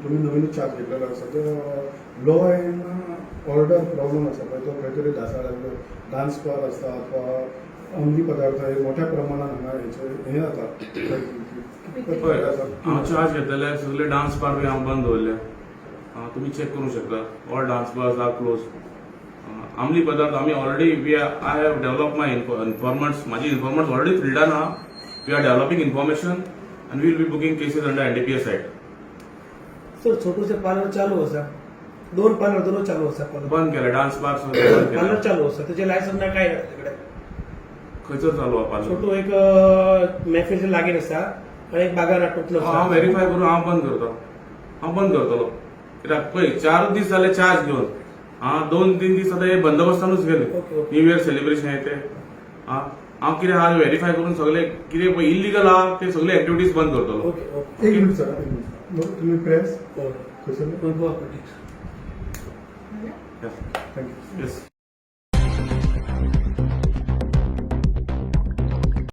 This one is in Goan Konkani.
तुम्ही नवीन चार्ज घेतलेलो आसा, तो लॉ अँड ऑर्डर प्रॉब्लम आसा पळय, तो खंय तरी ढासाळ डान्स बार आसता अथवा अंमली पदार्थ हे मोठ्या प्रमाणात हांगा हेचे हे जाता. पळय, हांव चार्ज घेतलेले सगळे डान्स बार बी हांव बंद दवरले. तुमी चॅक करूंक शकता, all dance bars are close. अंमली पदार्थ आमी already we I have develop my informants. माझी इन्फॉर्मंट्स ऑलरेडी फिल्डान आहा. We are developing information and will be booking cases under NDPS Act. Sir, छोटूचे पार्लर चालू आसा. दोन पार्लर, दोन चालू आसा पार्लर. बंद केले डान्स बार सगळे बंद पार्लर केले. चालू आसा, तेजे लायसन्स ना, काय ना तेजे कडेन. खंयसर चालू आहा पार्लर? छोटू एक मेफिलच्या लागीं आसा आणि एक बागान टोपलो. हांव व्हेरीफाय करून हांव बंद करता, हांव बंद करतलो. कित्याक पळय, 4 दीस जाले चार्ज घेवन. हा, 2-3 दीस आतां हे बंदोबस्तानूच गेले. Okay, okay. New year celebration हे ते. हा, हांव कितें आहा, व्हेरीफाय करून सगळे कितें पळय इलिगल आहा ते सगळे एक्टिविटीज बंद करतलो. ओके ओके एक मिनिट सर, एक मिनिट. तुम्ही प्रेस खंयसर? गोवा. Thank you. Yes.